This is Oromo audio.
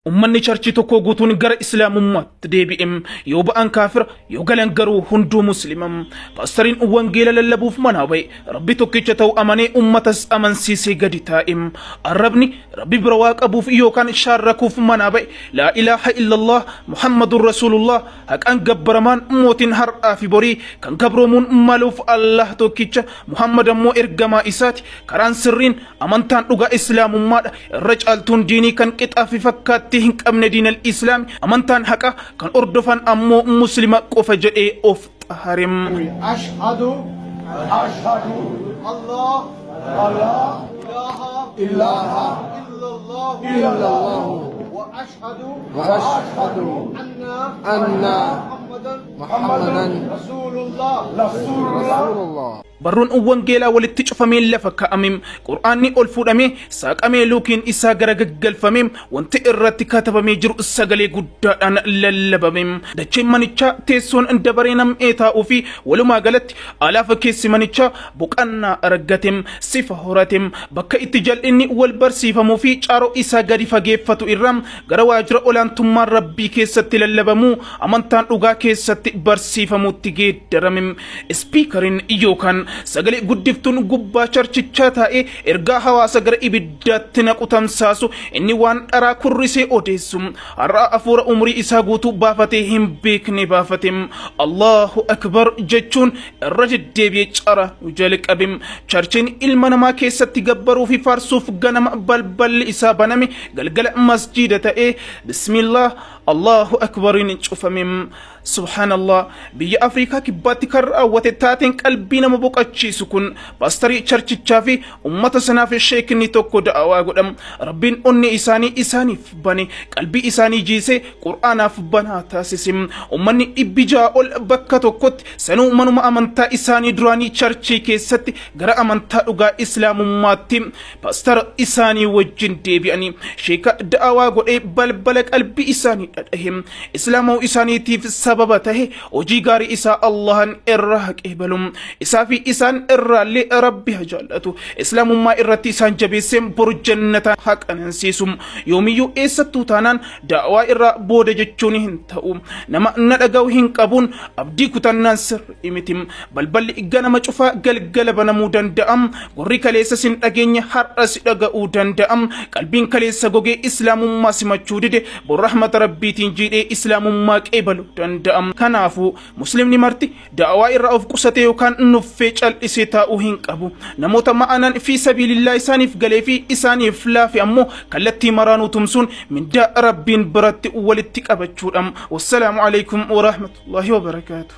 Ummanni charchii tokkoo guutuun gara Islaamummaatti deebi'e. Yoo ba'an kaafira, yoo galan garuu hunduu Muslima. Paastariin wangeela lallabuuf manaa ba'e. Rabbi tokkicha ta'uu amanee ummatas amansiisee gadi taa'e. Arrabni Rabbi bira waa qabuuf yookaan shaarrakuuf manaa ba'e. Laa ilaaha illallah Muhammadun Rasuulullah haqaan gabbaramaan mootiin har'aa fi borii kan gabroomuun maluuf Allah tokkicha Muhammad ammoo ergamaa isaati. Karaan sirriin Amantaan dhugaa Islaamummaadha. Irra caaltuun diinii kan qixaa fi fakkaattii hin qabne diinal Islaami. Amantaan haqaa kan hordofan ammoo Muslima qofa jedhee of xaharem. Ashhadu Ashhadu Allah Allah ilaha ilaha illallah illallah wa ashhadu wa ashhadu anna anna Muhammadan Muhammadan Rasulullah. Rasulullah. Barruun wangeelaa walitti cufamee lafa kaa'ame. Qur'aanni ol fuudhamee saaqamee luukiin isaa gara gaggalfame wanti irratti katabamee jiru sagalee guddaadhaan lallabame. Dacheen manichaa teessoon dabaree nam'ee taa'uu fi walumaa galatti alaafa keessi manichaa boqannaa argate sifa horate bakka itti jal'inni wal barsiifamuu fi caaroo isaa gadi fageeffatu irraa gara waajjira olaantummaan rabbii keessatti lallabamuu amantaan dhugaa keessatti barsiifamuutti geeddarame. Ispiikariin yookaan sagalee guddiftuun gubbaa charchichaa taa'ee ergaa hawaasa gara ibiddaatti naqu tamsaasu inni waan dharaa kurrisee odeessu har'a hafuura umurii isaa guutuu baafatee hin beekne baafate Allahu Akbar jechuun irra deddeebi'ee cara jalqabe. Charchiin ilma namaa keessatti gabbaruu fi faarsuuf ganama balballi isaa baname galgala masjiida ta'ee bismillah Allahu Akbariin cufame. Subhaanallah biyya Afrikaa kibbaatti kan raawwate taateen qalbii nama boqachiisu kun paastarii charchichaa fi ummata sanaaf sheekni tokko da'awaa godham. Rabbiin onnee isaanii isaaniif bane qalbii isaanii jiisee qur'aanaaf banaa taasise. Ummanni 600 ol bakka tokkotti sanuu manuma amantaa isaanii duraanii charchii keessatti gara amantaa dhugaa islaamummaatti Paastara isaanii wajjin deebi'anii sheeka da'awaa godhee balbala qalbii isaanii dhadhahe. Islaama'uu isaaniitiif sababa tahe hojii gaarii isaa Allahan irraa haa qeebalu. Isaa fi isaan irraallee Rabbi haa jaallatu. Islaamummaa irratti isaan jabeessee boru jannataan haa qanansiisu. Yoomiyyuu eessattuu taanaan da'awaa irraa booda jechuun hin ta'u. Nama na dhaga'u hin qabuun abdii kutannaan sirrii miti. Balballi ganama cufaa galgala banamuu danda'a. Gurri kaleessa sin dhageenye har'a si dhaga'uu danda'a. Qalbiin kaleessa gogee islaamummaa simachuu dide bor rahmata rabbiitiin jiidhee islaamummaa qeebaluu danda'a. Kanaafuu muslimni marti da'awaa irraa of qusatee yookaan nuffee cal'isee taa'uu hin qabu. Namoota ma'anaan fi sabiilillaa isaaniif galee fi isaaniif laafe ammoo kallattii maraanuu tumsuun mindaa rabbiin biratti walitti qabachuudha. Wassalaamu alaikum warahmatullahi wabarakaatuh.